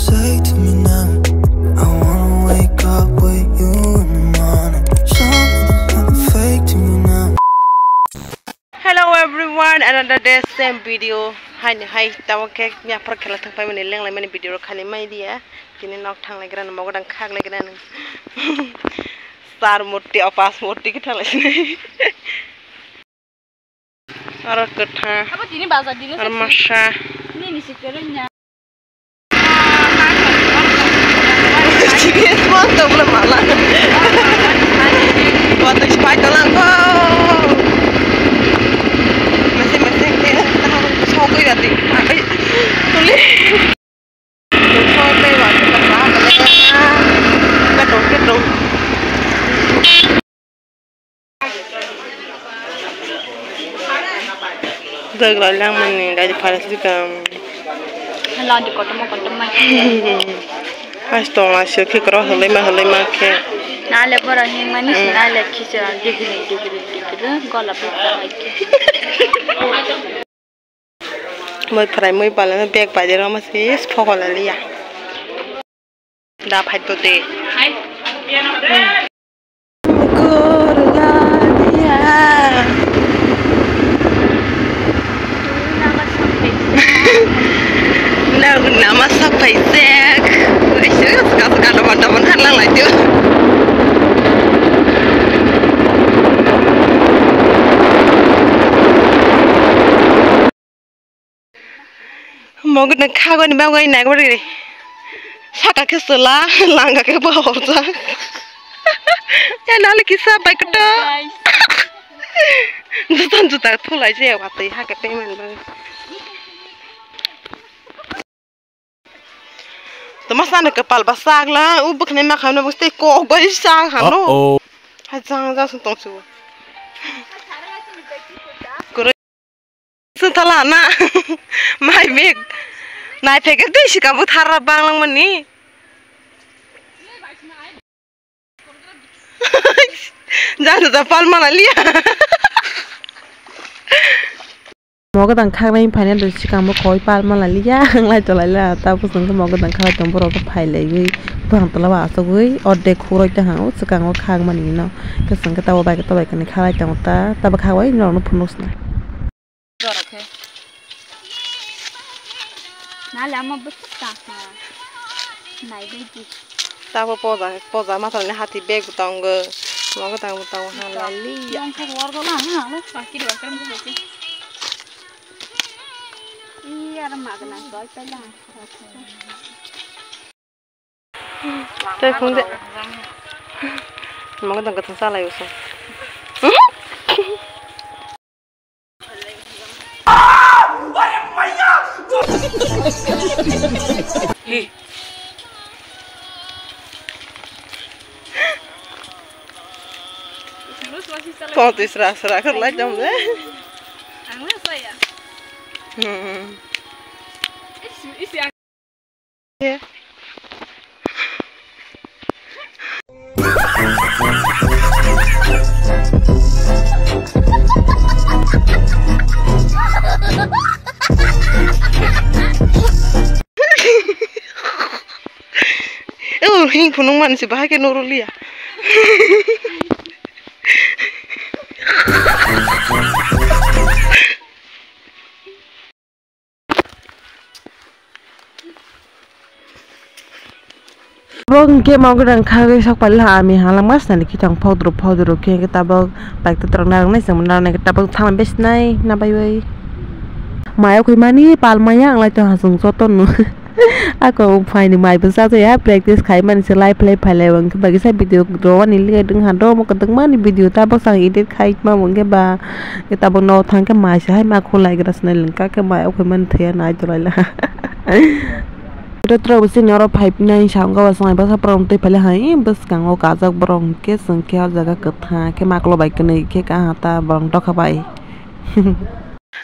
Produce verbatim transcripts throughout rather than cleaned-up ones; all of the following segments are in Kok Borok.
Take to me now. I wanna wake up with you in the morning. Something fake to me now. Hello everyone, another day, same video. Hai ni hai, tamo khe yaphar khela thang pai mani lenglai mani video rok khani mai dia. Tini nok thang lai gra, mo godang khak lai gra. Sar murti, opas murti khe thang lai sini. Aro kwthang. Abo tini bazar dino. Aro masa. Nini si kwrwngya. Chikis mo to bla mala. Watui spai to lang ko. Masi masi ke sokoi rati. Tuli. Sokoi wa ke ta. Ketung ketung. Jagra langmani gari phara sikam. Landi kotorma kotorma. Has tonga se khe kro hwlwi ma hwlwi ma khe. Nale bora ni mani si nale khisa digri digri digri gola pesa hai khe. Moi phwrai moi pala bag pai de rw ma se phokol liya. Da phai to de. Nama sak paisek. Kaisa kaisa kaisa kaisa manta manta lang lai tio. Mogo nang khago ni bagwi nai gori. Saka khe sela, langa khe bo horjak. Ya nali kisa bai koto. Jutan juta thulai je watwi ha khe payment bagwi. Tama sana kepal ba sak la, u bwkhwnai ma khamna bwstai kok bai sak hano. Uh-oh. Hai jang jang sung tong su. Kore. Sung thala na. Mai bek. Nai phege dei sika bu thara bang lang mani. Jang jang pal mana liya. Mogo dang khaknai phaina do sikang bo koi pal mala liya, ang lai tolai la, ta bwswng khe mogo dang khalai tong borok khe phai laiwi, bwkhang tola o achugwi, ordek khuroi ta hang o swkang o khak mani no, kwchwng khe ta bo bai khe tobai kani khalai tongo ta, ta bwkhak bai norok no phunuk sna. Nale ama bwswk ta ha, nai bai di. Tabo poja, poja matwrani hati bag bo tongo. Mogo tang bo tongo ha lali. Yang khe worgo la ha, la pakiri worgo mo hote. Iya, ara magna koi pela. Tei phung de. Mogo tang kathang salai usa. Tong twi sra sra khe lai tong de. Ang le saya. Hmm. Isi, isi. Oh, hing phunuk man se bahai khe noro liya. Bo hwnkhe mogo rang khagwi sok pali ha ami halangma snani khitang phodro phodro khe tabok bike twrwk narwknai chwng narwknai khe tabok thangma besinai nabaiwi. Maya khwi mani palmaya ang lai tongha chwng jotono. Ako phaini mai bwsa jaya practice khai mani se lai phlai phailai wngkhe bagisa video rwani liga dwng ha do mo kwdwkmani video tabok sang edit khai ma wngkhe ba. Tabok no thangkhe mai se hai ma khulai gra swnai lengka khe mai okhoi mani thwiya nai tolaila. Ito tok bisi ni oro phai phinai sa wngkha ba swnai bwsa borok twi phailai hai bwskango kajak borok hwnkhe chwng khe o jaga kwthang khe maklo bai kwnwi khe kaha ta borok dokha bai.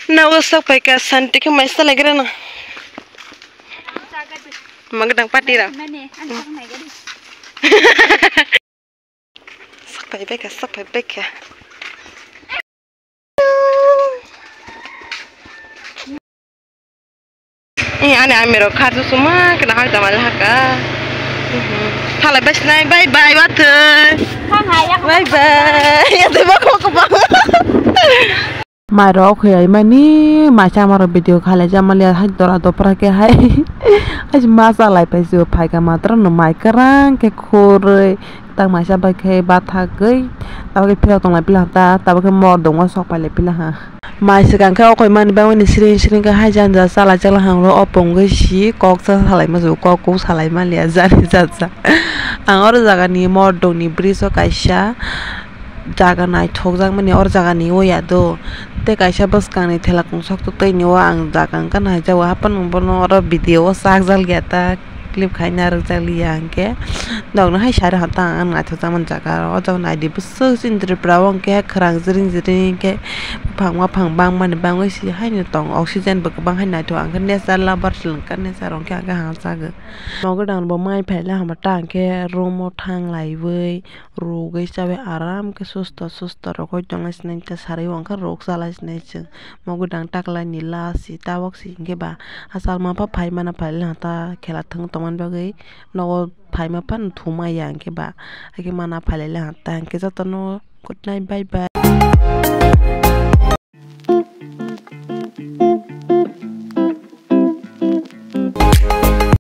Nogo sok pai ka santi khe mai salai gra na. Magdang pati ra. Sapai beka, sapai beka. Eh, Ani ami rok kha su suma kena hak jamal haka. Thalai bai sinai, bye bye watoi. Bye bye. Ya tei bak bak bak. Mai rok khoi ai mani mai sama rok video khalai jama le hai dora dopra khe hai. Hai ma sa lai pai su phai ka matra no mai karang khe khoroi. Tang mai sa bai khe bathagwi. Abo khe phirok tong lai pila ta, tabo khe mor dong o sok pai lai pila ha. Mai swkang khe o koi mani bagwi ni siring siring khe hai jani ja chala chwla hangro o pongwi si kok sa salai ma jao, kok kok salai ma liya jani ja ja. Ang oro jaga ni mordong ni bridge o kaisa jaga naithok jak mani oro jaga ni o ya do. Tei kaisa bwskang ni thela kungsok tok tei ni o ang jaga wngkha nai jao haphano bono oro video o chak jak liya ta. Clip khaina rwkjak liya hwnkhe nokno hai sari hota ang naithokjakmani jaga o jaga naidi bwswk chini Tripura o hwnkhe khwrang jring jring khe buphang waphang bangmani bagwi se haino tongo oxygen bo kwbang hai naithok ang khe nature lover se wngkha nature o hwnkhe ang khe hamjago nogo dang bo mai phaile hamya ta hwnkhe room o thang laiwi. Rugwi chawi aram khe susto susto rogwi tongna sinai ta sari o hwnkhe ruk chala sinai chwng. Mo gwdang taklaini last si tabok si hwnkhe ba achal ma pha phai mana phai le hata khela thwng tongmani bagwi nogo phai ma phano thuma ya hwnkhe ba haikhe mana phai le hata hwnkhe jotono good night bye bye.